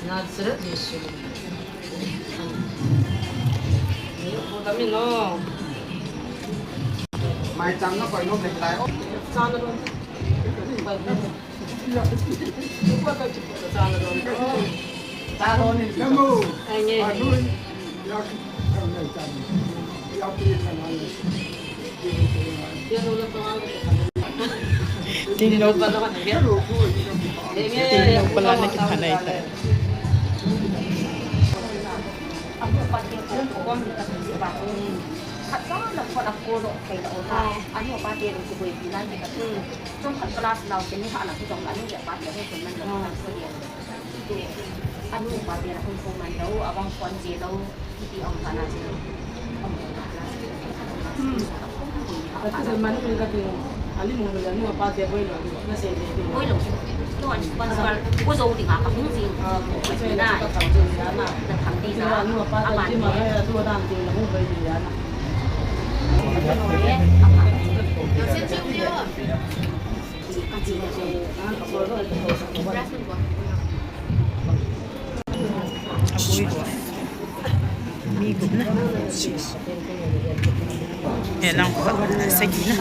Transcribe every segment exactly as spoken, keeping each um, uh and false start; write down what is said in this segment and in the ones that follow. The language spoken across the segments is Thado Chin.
Nazareth Yesu. Mai chang na koi nom le tai o. Chang na don. Chang na don. Chang na don ni. Ai nge. Tin lo, tin lo pala na kiphanai ta. Mi gupna. He lang khat, sagi na.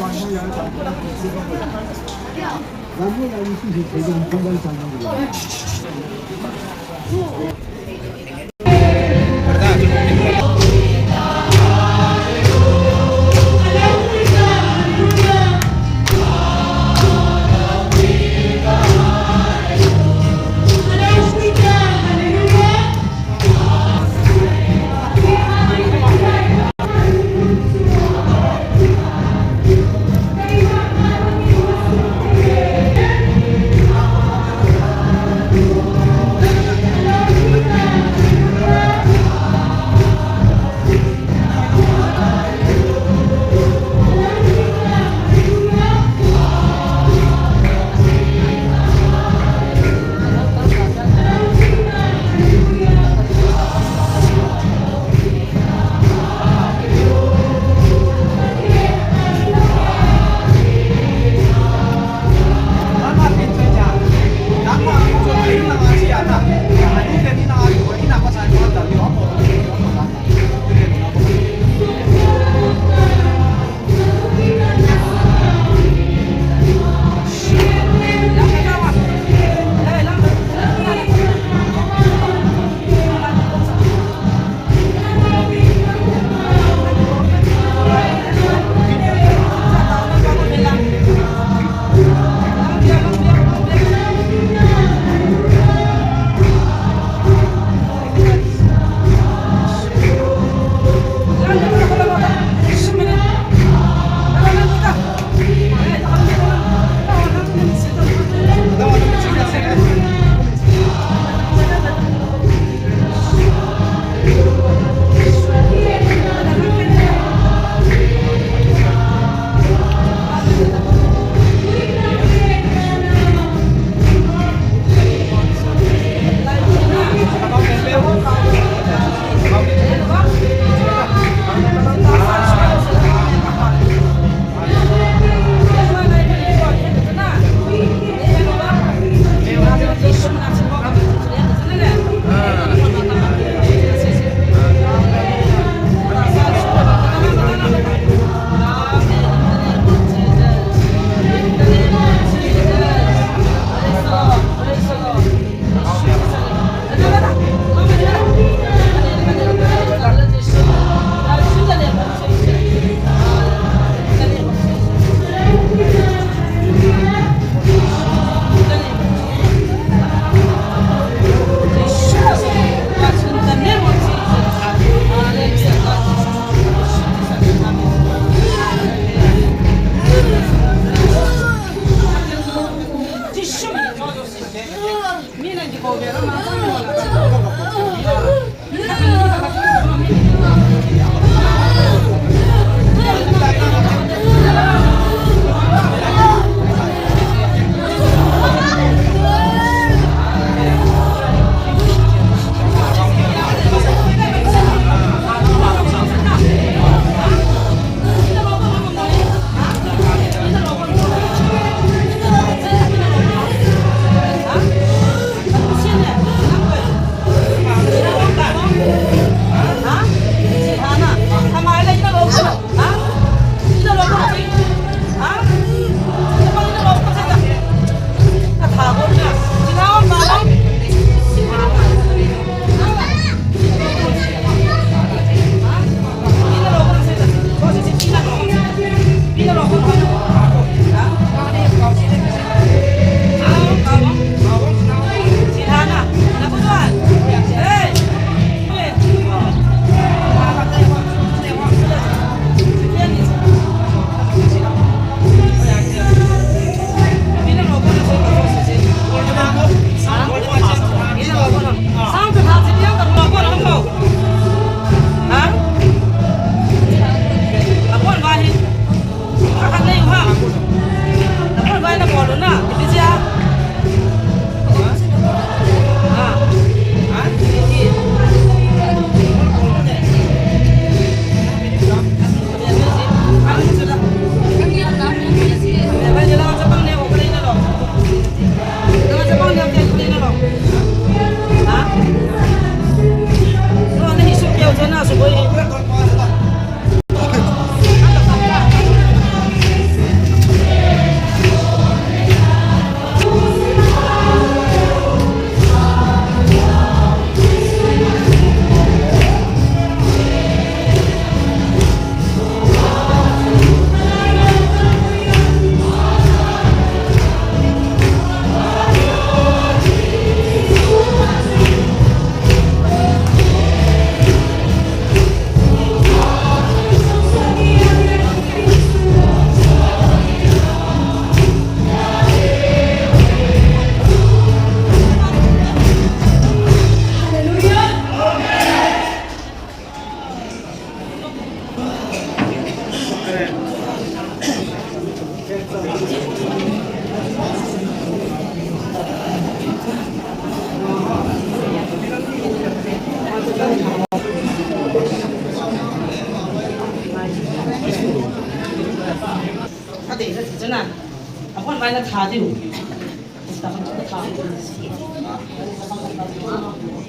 Tha diu.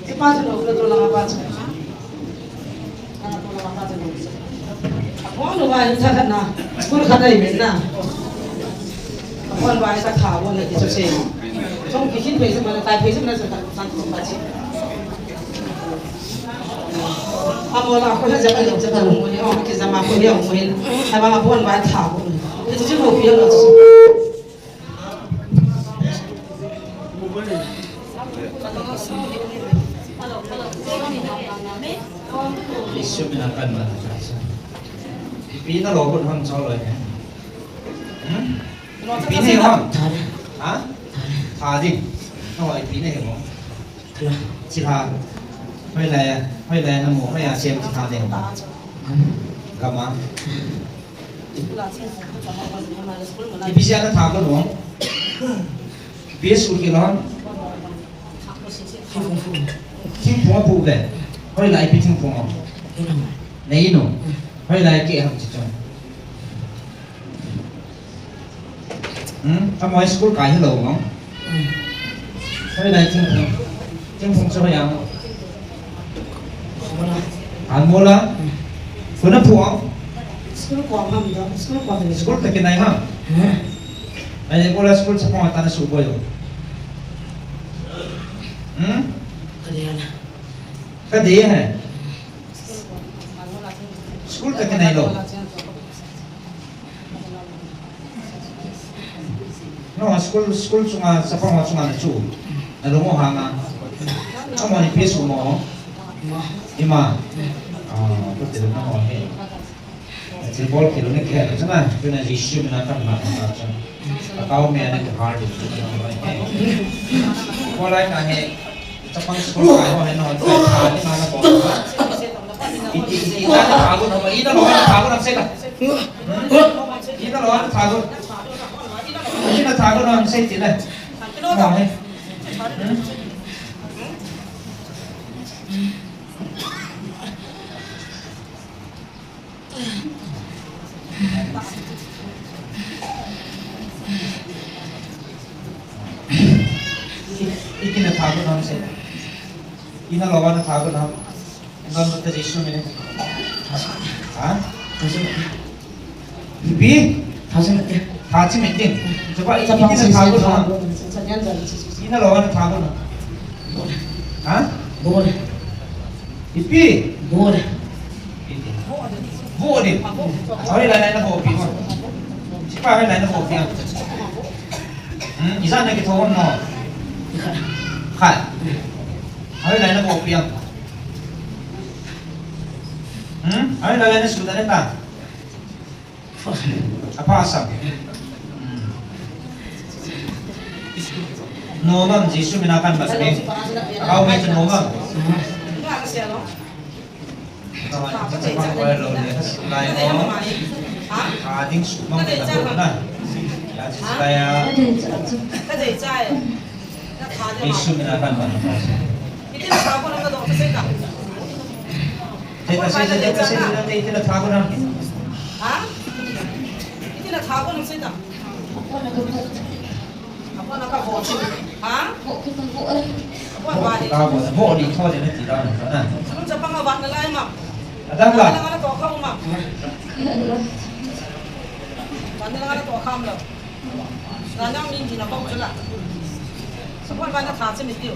Kipa chu lo, lo, lo, lo, lo. Abon uva in tha khat na, school khat a i men na. Abon uva in ka tha bon na ti chu sei. Chong ki khin phei chu ma na, tai phei chu ma na chu ta, ta, ta, ta. Amo la ko na jama lo, jama lo mo ni, o ki jama ko ni o mo hin. Abang abon uva in tha bon. Ti chu mo pi lo chu. Jesu mina kan ba. Ipi na lo kun ham chao lo he. Hmm? Ipi na ham? Ha? Tha ding. No, ipi na he mo? Chilha. Hoilai, hoilai na mo, hoilai sem chilha ding. Gam a. Ipi sia na tha kon mo? Ipi su ki lon? Thingphung apu ve. Hoilai ipi thingphung mo? Nei no. Hoilai ke ham chi chon. Hmm? Amoi school kai hello mo? Hmm. Hoilai thingphung. Thingphung chu hoiya? Amola. Amola. Hmm. Kuna pu ang? School ko ham do. School ko ham. School ta kinai ha? Hmm. Ai mola school sa pang ta na su boyo. Hmm? Kadiana. Kadi hai. School ta kinai lo. No, school, school chunga, chapang ho chunga na chu. Na lungo hanga. Amo ni peace mo. Ima. Ah, ko te na mo he. Ti bol kilo ni ke, chana, tu na Jisu mina kan ma ka cha. Akau me ane ko har di. Ko lai ka he. Chapang school ka ho he no, ka ni ma na ko. Iti, iti, ina na thagun ham, ina lo na thagun ham sei la. Ina lo na thagun. Ina thagun ham sei ti la. Mo he. Hmm? Iti na thagun ham sei. Ina lo na thagun ham. Ngam ta Jisu mina. Ha? Ipi? Tha chi mete. Tha chi mete. Chapa, ipi na thagun ham? Ina lo na thagun ham? Ha? Bol. Ipi? Bol. Bol di. Hoilai na bo pi mo? Chapa hoilai na bo pi mo? Hmm, ijat na kithou mo? Khat. Hoilai na bo pi mo? Hmm? Hoilai na su ta ne ta? Apa asam? Hmm. Nomang Jisu mina kan bat ni. Kau mai tu nomang. Lai mo. Ah, ding su mang na ko na. Ya, lai ya. Jisu mina kan bat. Iti na thagun ham na dong, sei ta. Sei ta, sei ta, sei ta, sei ta, sei ta, iti na thagun ham. Ha? Iti na thagun ham, sei ta. Apo na ka bo. Ha? Apo ba ni. Ka bo, bo ni tho de na ti da na. Sun sa pa nga ba na lai ma. Adang la. Na to ka ma. Ba na to ka ma. Nana min jina bok jala. Support bana tha che mi tiu.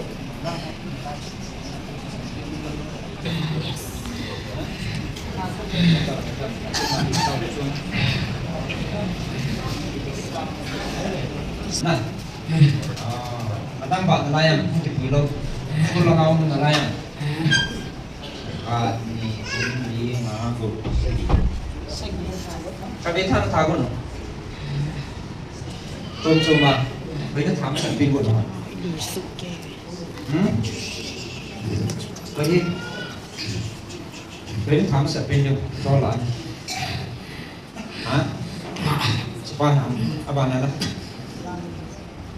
Na. Ah, adang ba na layam, kipui lo. School lo ngau na layam. Khat, ni, thum, li, nga, gup, sagi. Ka be than tha gun. Chom chom a. Koi na tham sa pin gun ha. Hmm? Koi hi. Koi na tham sa pin gun. Chom la. Ha? Sipa ha. Abana la.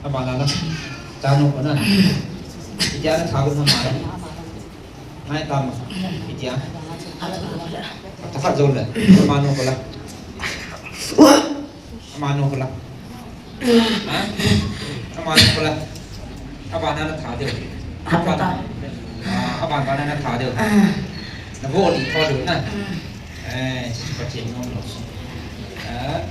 Abana la. Chanu ko na. Itia na tha gun ha mai. Ngai tam. Itia. Takhat jo le. Manu ko la. Manu ko la. Ha? Aman pala. Aban na tha deu. Aban ta. Ah, aban ban na tha deu. Ah. Na bo ni tho deu na. Ah. Eh, Pathen nom lo. Ah.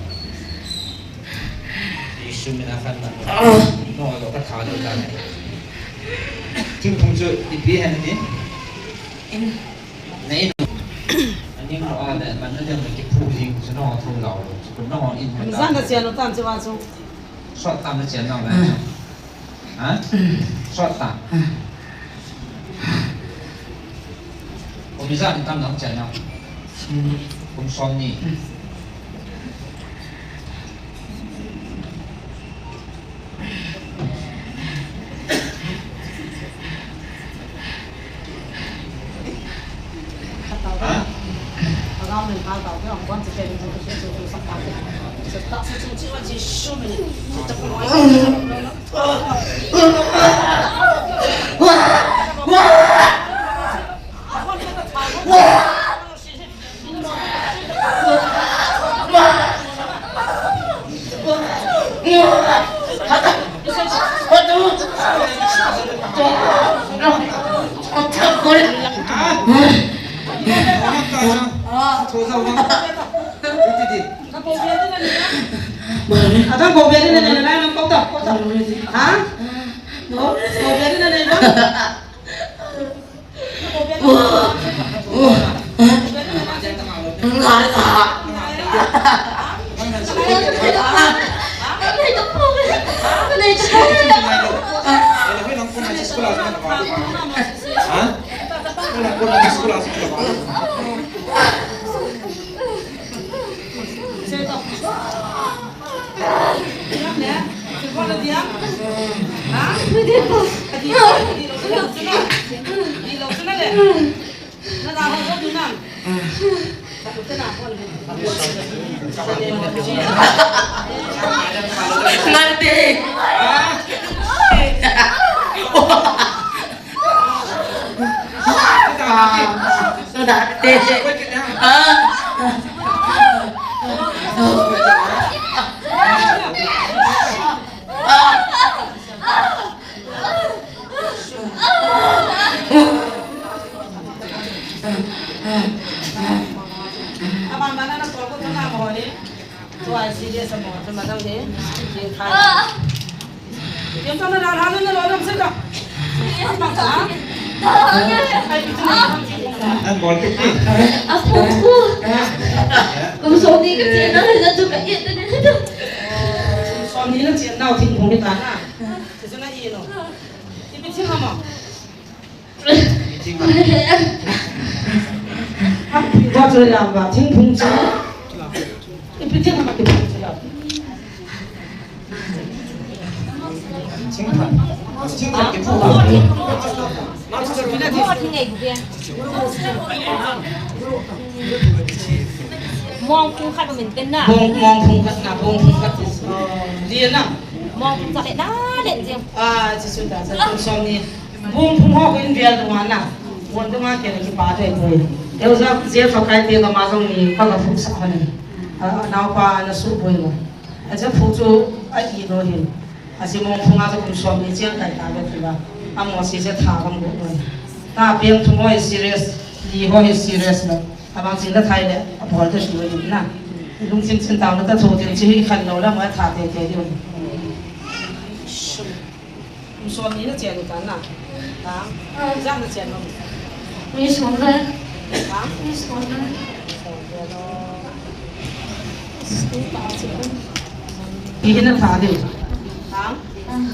Jesu min a khan na. Ah. No, lo ka tha deu ta. Thingphung chu ipi hen ni? In. Nei. Aning lo a le, man na deu na kiphu ding, chu no thu lo. Chu no in. Zan da sia lo tan chu wa chu. Sot tam na sia no le. Hmm. Ha? Sot tam. Hmm. Kum ijat tam nang chen nau? Kum som ni. Ha? Adang ko beri na nai na kau ta, kau ta. Ha? Ko beri na nai na. Nante. Mong phung khat min ten na. Mong, mong phung khat na, mong phung khat. Dia na. Mong phung khat le na le dia. Ah, Jesu ta, sa tum som ni. Bung phung ho ko in vial dunga na. Bung dunga ke na kipa thei poi. Eu ja je fa kai te ka ma jong ni ka ka phung sa ho ni. A, nau pa na su poi lo. A ja phu chu a i lo hin. A si mong phung a ja kum som ni chiang kai ta ve phi ba. A mo si ja tha kam go lo. Ta piang thu mo serious. Li ho hi serious lo. A bang chin la thai le. A bol ta su lo ni na. Lung chin chin ta ma ta tho tin chi hi khan lo la mo tha te te diu. Kum som ni na cheng u ta na. Ha? Ah. Ijat na cheng u? Mi som le. Ha? Mi som le. Ipi na tha diu? Ha? Ah.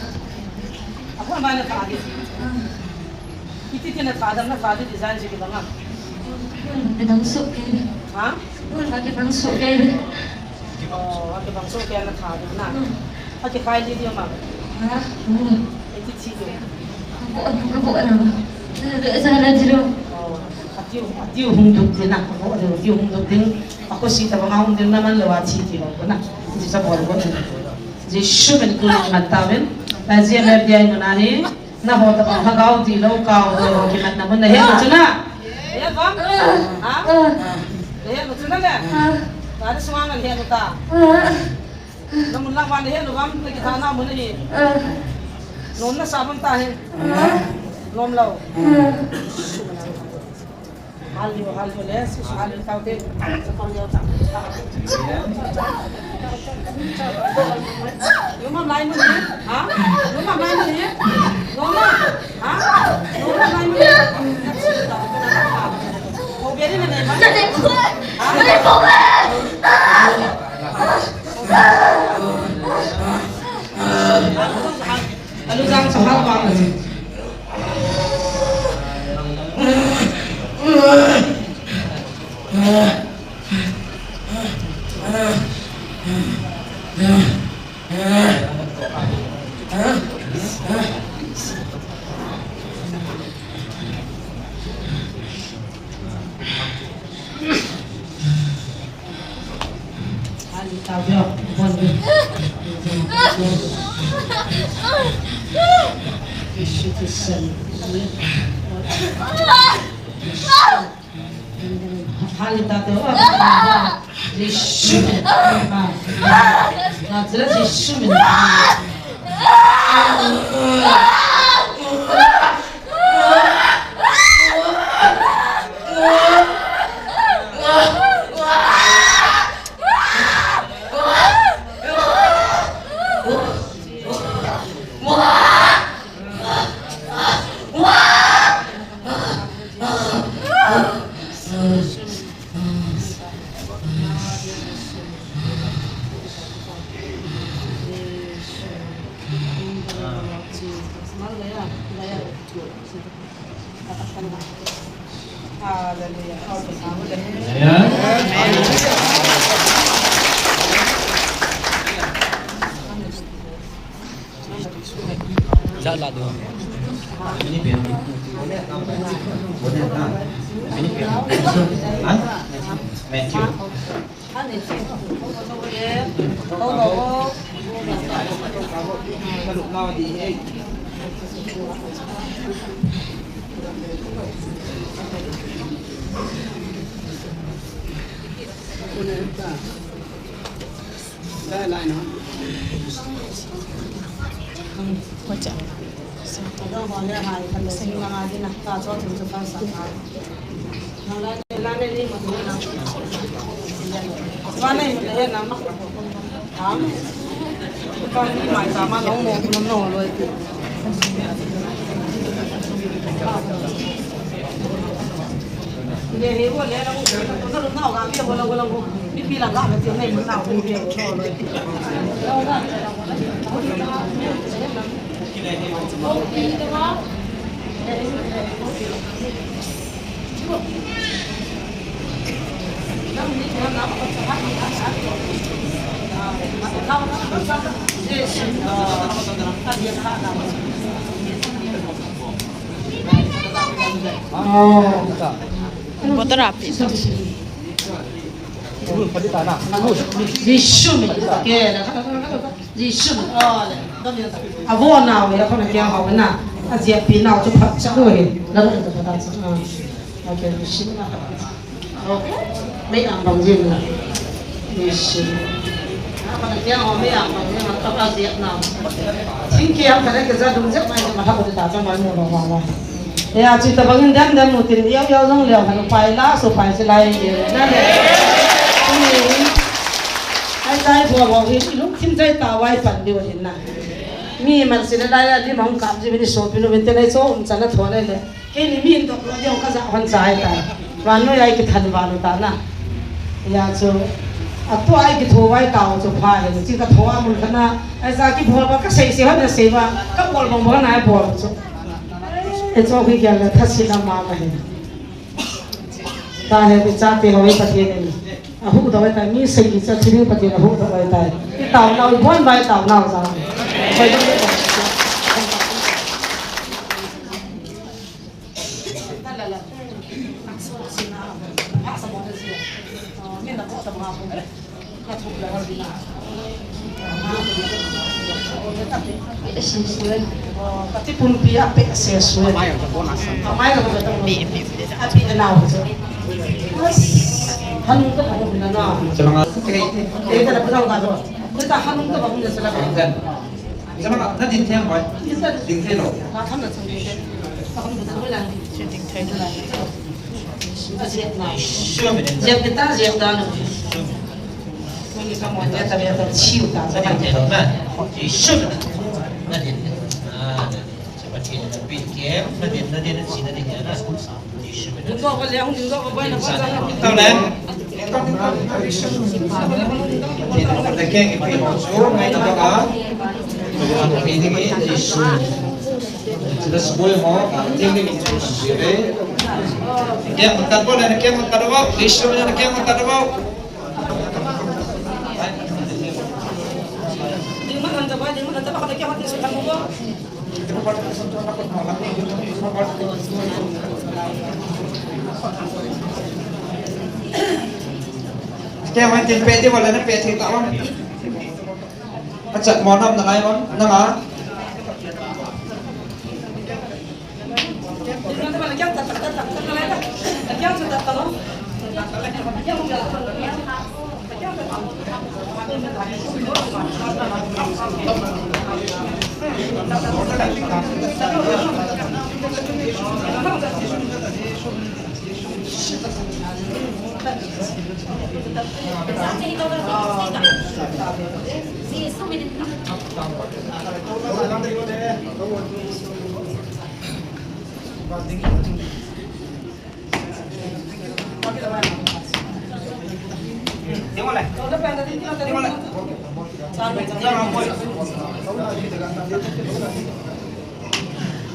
Apo ma na tha diu? Ah. Iti ti na tha dam na tha diu design si ki bang a? Kibang so ke. Ha? Kibang so ke. Oh, a kibang so ke na tha diu na. Hmm. A kikhai li diu ma. Ha? Hmm. Iti ti diu. Ko, ko, ko, ko. Sa na diu. Oh, a tiu, a tiu hung duk diu na. Ko, a tiu hung duk diu. A ko si ta bang a hung diu na man lo a ti diu ko na. Ti sa bol ko na. Jesu min ko na ta min. Na je me dia mo na hi. Na ho ta bang ha gao ti lo kao ho ho ki mat na mun na he ko chu na. He ko? Ha? He ko chu na le. Ta de suang na he ko ta. Namun lang van he, navan na kithana mun hi. Nom nasa bang ta he. Nom lou. Hal lou, hal lou le, si hal lou tau te. Luma lai mun hi. Ha? Luma lai mun hi. Luma. Ha? Luma lai mun hi. Ko beri na ne ma. Ha? Alu jang sa hal bang. Hallelujah. Botol api. Jisu min. Jisu min. Avo nau ya kona kya ho na. Ajia pi nau chu phat cha lo he. La lo ta phat cha. Okay, Jisu min. Mei ang bang jin la. Mission. Apa na kya ho mei ang bang jin la, apa siap na. Sing kya ang kana ke za dung jep mai ma ha ko ta cha mai mo lo wa la. Ya chi ta bang dem dem mo tin yau yau long leo han pai la so pai si lai ye. Na le. Ai tai bo bo hi lung thin jai ta wai pan di wa hin na. Mi man si le lai ya di ma hung kam ji mi ni so pi lo min te lai so um cha na tho le le. Keini mi hin dok lou ding ka ja hon chai ta. Vannoi a i kithanval u ta na. Ya chu. Atua i kitho vai ta u chu pha he. Chi ka tho a mun khat na. Aisa kibol ba ka sei sei hon na sei ba. Ka bol bang bang na bol chu. E chu hi kya le tha si na ma ma he. Ta he bi cha te ho i Pathen in. Ahuhdoh ahitai, mi sei kicha thil hi Pathen ahuhdoh ahitai. I taonau, i bonbai taonau jong. Ka ti pumpi a pe se su. Amai ka ko ta. A pi na ho so. Hanu ka ko na na. Te ta na pura ka do. Nita hanung ta ba hung na sala. Hanung ta. Sama na din thei boi. Din thei lou. Na tham na chang din thei. Na tham na chang din thei. Din thei lou. Jep kita jep dan. Mui ka mo ta ta ta chiu ta. Na din thei lou na. Jisu. Na din. Ah, na din. Pathen in apeh kem, nadin, nadin, nadin, nadin, nadin. Ding doh ko le, hung ding doh ko, boina ko. Tao le. Pathen in apeh kem, ipeh ho chu, ngaina banga. Pathen in Jesu. Sila suboi ho, Pathen in Jesu sire. Kem tat bol le, kem tat bol, Jesu le, kem tat bol. Ding man an ta ba, ding man an ta ba, ko le kem tat bol. Kei hon tin pe ti bol le na pe thei ta ong. Achat mo nam na lai ong, na nga.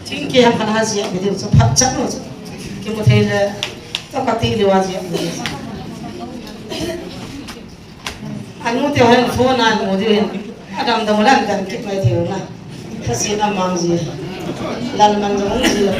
Thingkeh ham khat ha jia, mi ding chu phat chan lo chu. Kimu thei le, to ka ti le wa jia, mi ding chu. Anu te hon phone a mu diu hin. Adam dam lan dan kit mai thei na. Khasia na mang ji. Lal man jong ji.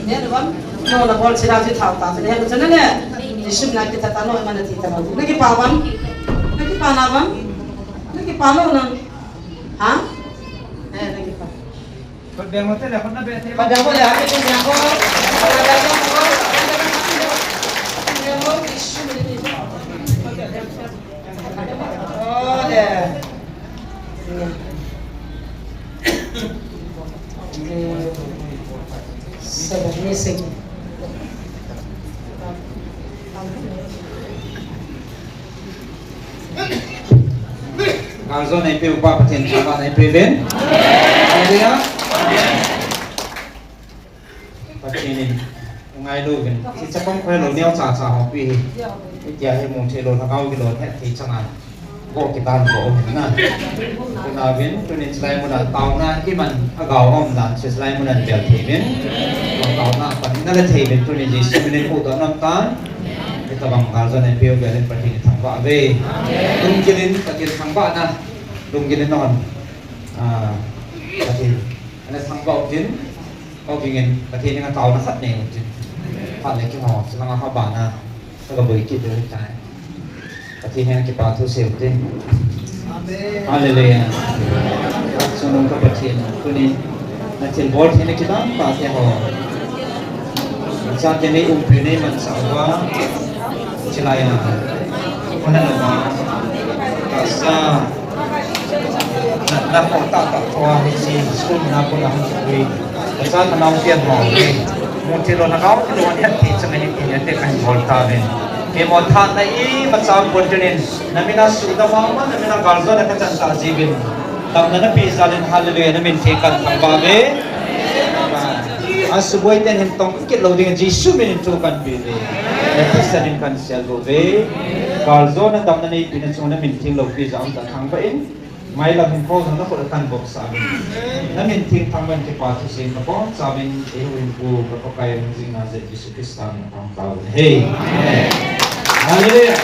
Nenu bam, no la bol sira ji thau ta, ne, ne, ne, ne, Jisu na kita ta no, mana ti ta no. Na kipa bam? Na kipa na bam? Na kipa lo na? Ha? Eh, na kipa. Pat beng mo te le, pat na be te. Pat beng mo le, ha, pat beng mo. Pat beng mo, Jisu ni. Oh, le. Ngaljo neipeu Pa Pathen thangvahna eipeuvin. Hallelujah. Pathen in ngailu vin. Hiche chapang khoilou neocha cha ho pi hi. Hitia hi mu thei lou, lhagao gilou, het thei chang a. Go kitan go um na. Tuna vin, tunin chulai muna taona kiman, lhagao um dan, chulai muna bel thei vin. Taona pan na le thei vin, tunin Jesu minin u don nam tan. Hitabang ngaljo neipeu velin Pathen thangvah uve. Lunggil in Pathen thangvahna. Lunggil in non. Ah, Pathen. Ana thangvah u tin. Kau kingin, Pathen in ataona khat nei u tin. Phat le kiho, chulanga kha bana, ka boi kit u tai. Pathen in kipa thu sei u tin. Amen. Hallelujah. Chungnung ka Pathen, tuni, na thilbol thei na kidang pa te ho. Chate nei umpi nei manchah uva. Chulai a. Kona lama. Kasa. Na, na ko ta ta ko a hi si school na ko na hung kui. Kasa na nau pian mo. Mu thei lou na kau, thei lou na het thei chang a hi ti ne te kan bol ta ven. Keimo tha na imacha um pon tin, na min a suhda mama, na min a galjona ka chan ta jiuvin. Damna na pe jal in, hallelujah, na min theng kan thangvah uve. A suboi ten hin tong kit lou ding, Jesu min in thu kan pe uve. Na thisan in kan sel uve. Galjona damna neipina chunga na min theng loupi jal in kan thangvah in. Mailam hin khosung na khut a kan vop sah uvin. Na min theng thangvah in kipa thu sei in ka bol sah uvin, eiho hin pu ka Pakai hung jing a Jesu Christa min in ka thangvah uve. Amen. Hallelujah.